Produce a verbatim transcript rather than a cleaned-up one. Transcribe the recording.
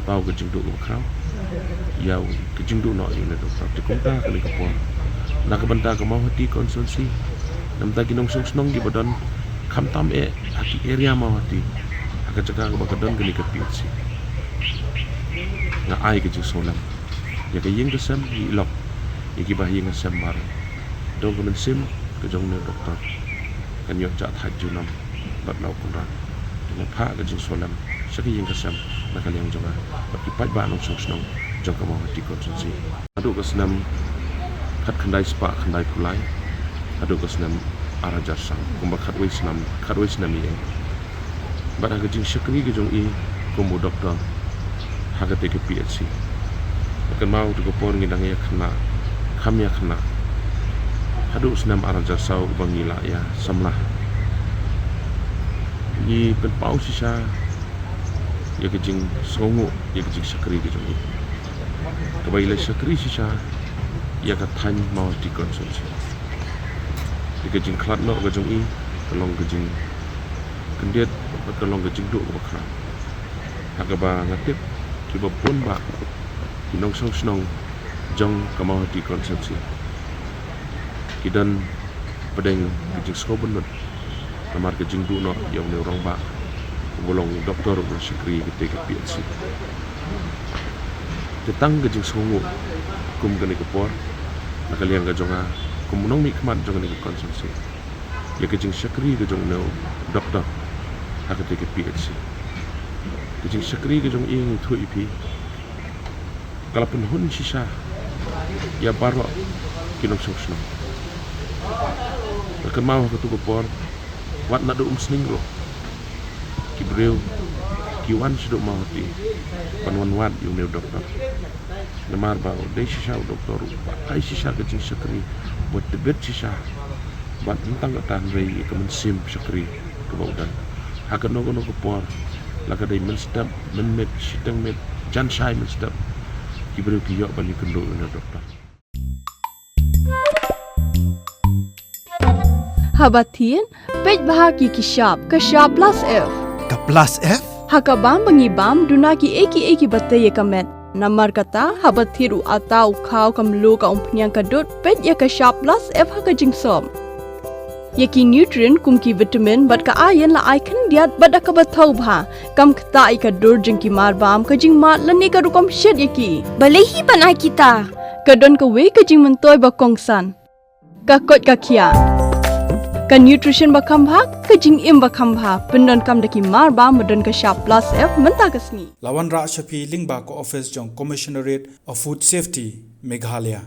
Paw ka jingduh kaba khraw ïa ka jingduh noh ïa une u doktor. Te kumta kane ka por na ka bynta ka Mawhati constituency, na bynta ki nongshong shnong kiba don khamtam eh ha ki area Mawhati, ha ka jaka kaba ka don kane ka P H C, nga ai ka jingsngewlem ïa ka ïing ka sem, ïa i lok, ïa kiba ha ïing ha sem baroh. Dong ka mynsiem ka jong une u doktor kan ïoh jah thait junom bad la u kynrad. Te nga phah ka jingsngewlem sha ka ïing ka sem na ka liang jong nga bad ki paidbah nongshong shnong jong ka Mawhati constituency. Haduh ka snem khatkhyndai spah khyndaiphew lai haduh ka snem ar hajar saw, kumba khatwei snem, khatwei snem ïa i. Bad ha ka jingshakri ka jong i kum u doktor ha katei ka P H C, kynmaw tu ka por ngi dang ïa khynnah, kham ïa khynnah, haduh snem ar hajar saw uba ngi la ïa samla, ngi pynpaw shisha ïa ka jingsngewnguh ïa ka jingshakri ka jong i, kaba i la shakri shisha ïa ka thaiñ Mawhati constituency. Ïa ka jingkhlad noh ka jong i ka long ka jingkyndit bad ka long ka jingduh kaba khraw, ha kaba nga tip kiba bun bah ki nongshong shnong jong ka Mawhati constituency ki don pdeng ka jingsngewbha namar ka jingduh noh ïa une u rangbah uba long u doktor uba shakri ïa katei ka P H C. Te tang ka jingsngewnguh kum kane ka por na ka liang ka jong nga kum u nongmihkhmat jong kane ka constituency ïa ka jingshakri ka jong une u doktor ha katei ka P H C. Ka jingshakri ka jong i, ngi ïathuh ïa phi, ka la pynhun shisha ïa baroh ki nongshong shnong. Nga kynmaw ha katu ka por, wat naduh Umsning ruh ki briew ki wan shaduh Mawhati ban wan wad ïa une u doktor. Namar ba u dei shisha u doktor uba ai shisha ka jingshakri, uba tbit shisha, bad ym tang kata hynrei ïa ka mynsiem shakri kaba u don. Ha kano kano ka por, la ka dei mynstep, mynmiet, shiteng miet, jan shai mynstep, ki briew ki ïoh ban ïakynduh ïa une u doktor. Haba thied, peit bha ki ki shap, ka shap plus F. Ka plus F? Ha ka bam ba ngi bam, duna kiei kiei kiba tei ïa ka met. Namar kata, haba thied u atta, u khaw, ka mluh, ka umphniang, ka dud, peit ïa ka shap plus F ha ka jingsop. Ïa ki nutrient kum ki vitamin bad ka iron la ai khyndiat bad da kaba thaw bha. Kam ktah ïa ka dur jong ki mar bam, ka jingmad lane ka rukom shet ïa ki. Balei hi ban ai kita? Ka don kawei ka jingmyntoi ba kongsan. Ka koit ka khiah. Ka nutrition ba kham bha, ka jingim ba kham bha. Pyndonkam da ki mar bam ba don ka shap plus F mynta ka sngi. La wanrah sha phi lyngba ka office jong Commissionerate of Food Safety, Meghalaya.